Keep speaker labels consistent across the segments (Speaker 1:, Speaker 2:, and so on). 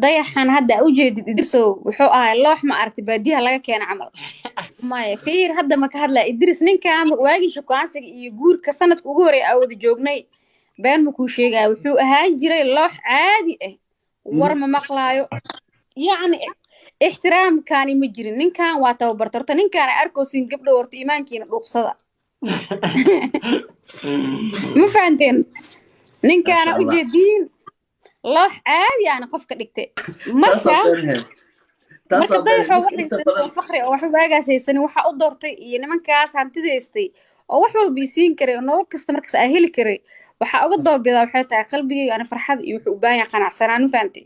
Speaker 1: Dayaxan hadda u jeedid, Idrisow, wuxuu ahay loox, ma aragtay, baadiyaha laga keena camal. Maya, fiir, hadda ma ka hadlaya Idris. Ninkan waagii shukaansiga iyo guurka sanadka ugu horreeya aa wada joognay, been ma kuu sheegaya, wuxuu ahaan jiray loox caadi ah, war ma maqlaayo, yacni ixtiraamkaani ma jirin. Ninkan waa tababarta horta. Ninkaan arkoosin, gabdho, horta iimaankiina dhuuqsada, ma fahanteen? Ninkaana
Speaker 2: Masha Allah.
Speaker 1: ujeediin loox caadi aana qofka dhigtay. Marka
Speaker 2: Taasaa beenaheed.
Speaker 1: marka
Speaker 2: Taasaa
Speaker 1: dayaxoo
Speaker 2: beenaheed.
Speaker 1: wax
Speaker 2: Inta
Speaker 1: haysanin
Speaker 2: badan
Speaker 1: oo fakri oo waxba waagaas haysanin waxaa u doortay iyo nimankaas hantida haystay oo wax walba isiin karay oo nolol kasta markaas aa heli karay, waxaa uga doorbidaa waxay tahay qalbigayga ana farxad iyo wuxuu u baahan yahay qanacsanaan, ma fahantay?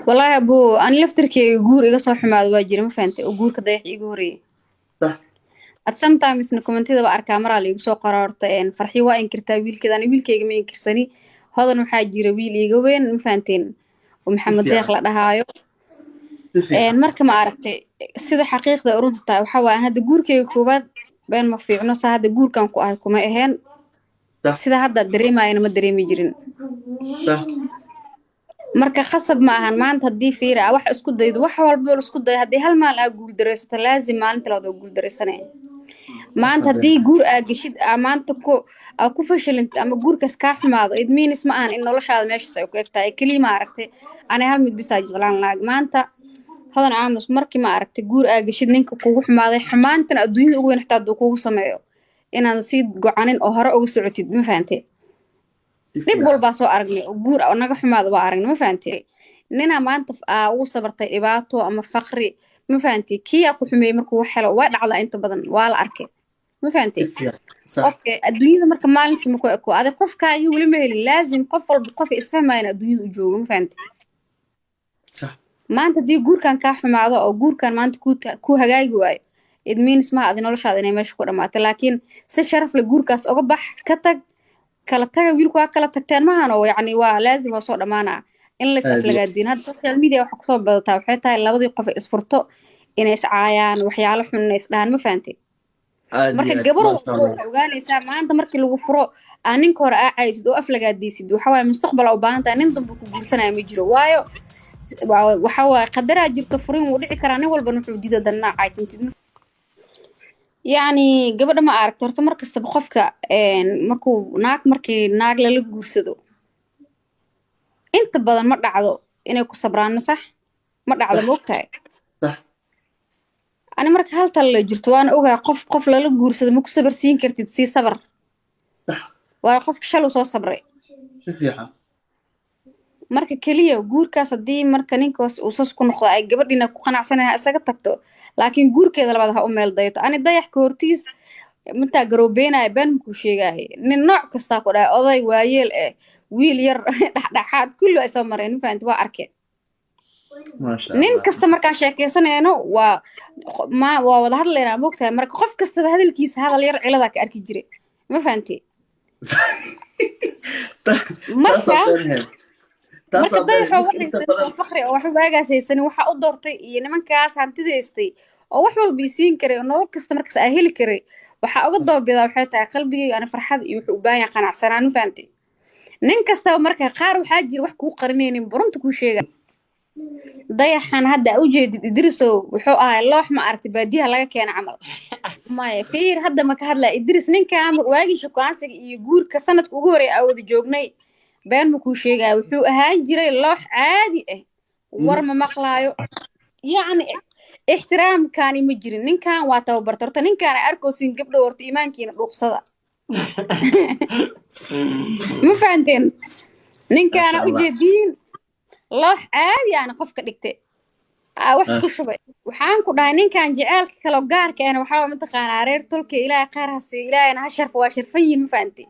Speaker 1: Wallaahi abuu, ani laftirkeyga guur iga soo xumaado waa jira, ma fahantay, oo guurka dayax iiga horeeyay. At sometimesna commentida ba arkaa, maraa la igu soo qoraa horta Farxi waa inkirtaa wiilkeeda. Ani wiilkeyga ma inkirsani. Hodan, waxaa jira wiil iiga weyn, ma fahanteen, oo
Speaker 2: Si
Speaker 1: Maxamed Deeq
Speaker 2: fiican.
Speaker 1: la dhahaayo.
Speaker 2: Si fiican.
Speaker 1: Marka ma aragtay, sida xaqiiqda ay runta tahay waxaa waaye, hadda guurkeyga koowaad been ma fiicno, saa hadda guurkan ku ahay kuma aheen. Sida hadda dareemayana ma dareemi jirin. Marka khasab ma ahan maanta haddii fiira wax isku daydo, wax walba oo la isku dayo, haddii hal maalin aa guuldaraysato, laazim maalinta labaad waa guuldaraysanaya. Maanta haddii guur aa geshid, aa maanta ku aa ku fashilintid ama guurkaas kaa xumaado, it means ma ahan in noloshaada meeshaas ay ku eg tahay keliya. Ma aragtay, ani hal mid bisaa jeclaan lahaa maanta, Hodan Aamus. Markii, ma aragtay, guur aa geshid, ninka kugu xumaaday, xumaantana adduunyada ugu weyn xitaa hadduu kugu sameeyo, inaadan sii gocanin oo hore uga socotid, ma fahantay?
Speaker 2: Si
Speaker 1: Dhib
Speaker 2: fiican.
Speaker 1: walbaa soo aragnay oo guur oo naga xumaada waa aragnay, ma fahantay? Ninaa maanta aa ugu sabartay dhibaato ama faqri, ma fahantay, kii aa ku xumeeyey markuu wax helo, waa dhacdaa inta badan, waa la arkay, ma fahantay?
Speaker 2: Si fiican, sax.
Speaker 1: Okay, adduunyada marka maalintii ma ku eko. Adi qofkaagii weli ma helin. Laazim qof walba qof isfahmayana adduunyada u joogo, ma fahantay?
Speaker 2: Sax.
Speaker 1: Maanta haddii guurkan kaa xumaado oo guurkan maanta ku hagaagi waayo, it means maha adi noloshaada inay meesha ku dhamaatay, laakiin si sharaf leh guurkaas uga bax, ka tag, kala taga. Wiilku waa kala tagteen mahan oo yacni waa laazim, waa soo dhamaanaa in la is
Speaker 2: Aad iyo
Speaker 1: aflagaadiin. Hadda social media waxa kusoo badataa waxay tahay labadii qof ay isfurto inay iscaayaan, waxyaalo xun inay isdhahaan, ma fahantay?
Speaker 2: Aad
Speaker 1: Marka
Speaker 2: iyo aad.
Speaker 1: gabar
Speaker 2: Maasha
Speaker 1: walba
Speaker 2: Allah.
Speaker 1: waxay ogaanaysaa maanta markii lagu furo, aa ninka hore aa caysid oo aflagaadiysid, waxa waaye mustaqbal aa u baahan tahay, nin dambe ku guursanaya ma jiro. Waayo, waxa waaye qadaraa jirto, furin wuu dhici karaa, nin walbana wuxuu diida danaa caytintid. Yacni gabadha, ma aragto, horta mar kastaba qofka markuu naag, markii naag lala guursado, inta badan ma dhacdo inay ku sabraano, sax ma dhacdo?
Speaker 2: Sax.
Speaker 1: Ma ogtahay?
Speaker 2: Sax.
Speaker 1: Ani marka hal tal la jirto waana ogahay: qof lala guursado ma ku sabar siin kartid, sii sabar. Waayo, qofka shaluu soo sabray.
Speaker 2: Si fiican.
Speaker 1: Marka keliya guurkaas haddii marka ninkaas uu sas ku noqdo, ay gabadhiina ku qanacsanaya, ha isaga tagto, laakiin guurkeeda labaad ha u meel dayato. Ani dayax ka hortiis intaa garoobeynaya, been makuu sheegaayo, nin nooc kastaa ku dhahay, oday waayeel eh, wiil yar, dhexdhexaad, kulli ay soo mareen, ma fahanti? Waa arkeen.
Speaker 2: Maasha
Speaker 1: Nin
Speaker 2: Allah.
Speaker 1: kasta markaan sheekaysanayno waa ma waa wada hadlaynaa, moogtahay? Marka qof kastaba hadalkiisa hadal yar ciladaa ka arki jiray, ma fahanti? Marka
Speaker 2: Taasaa beenaheed.
Speaker 1: marka
Speaker 2: Taasaa
Speaker 1: dayaxoo
Speaker 2: beenaheed.
Speaker 1: wax
Speaker 2: Inta
Speaker 1: haysanin
Speaker 2: badan
Speaker 1: oo fakri oo waxba waagaas haysanin waxaa u doortay iyo nimankaas hantida haystay oo wax walba isiin karay oo nolol kasta markaas aa heli karay, waxaa uga doorbidaa waxay tahay qalbigayga ana farxad iyo wuxuu u baahan yahay qanacsanaan, ma fahantay? Nin kastaba marka qaar waxaa jira wax kuu qarinaynin, runta kuu sheega. Dayaxan hadda u jeedid, Idrisow, wuxuu ahay loox, ma aragtay, baadiyaha laga keena camal. Maya, fiir, hadda ma ka hadlaya Idris. Ninkan waagii shukaansiga iyo guurka sanadka ugu horreeya aa wada joognay, been ma kuu sheegaya, wuxuu ahaan jiray loox caadi ah, war ma maqlaayo, yacni ixtiraamkaani ma jirin. Ninkan waa tababarta horta. Ninkaan arkoosin, gabdho, horta iimaankiina dhuuqsada, ma fahanteen? Ninkaana
Speaker 2: Maasha Allah.
Speaker 1: ujeediin loox caadi aana qofka dhigtay aa wax ku shubay. Waxaan ku dhahay, ninkan jaceylka kaloo gaarka ahna waxaa waa mataqaanaa reer tolka, Ilaahay khayr ha siiyo, Ilaahayna ha sharfo, waa sharfan yihiin, ma fahantay?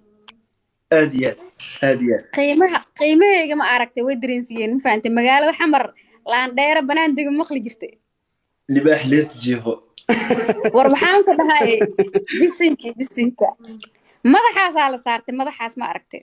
Speaker 2: Aad iyo aad, aad iyo aad.
Speaker 1: Qiimaha qiimahayga, ma aragtay, way dareensiiyeen, ma fahantay? Magaalada Xamar laandheere banaan dega maqli jirtay.
Speaker 2: Libaax leerta jiifo.
Speaker 1: War waxaan ku dhahay, bisinki bisinka, madaxaasaa la saartay, madaxaas, ma aragtay?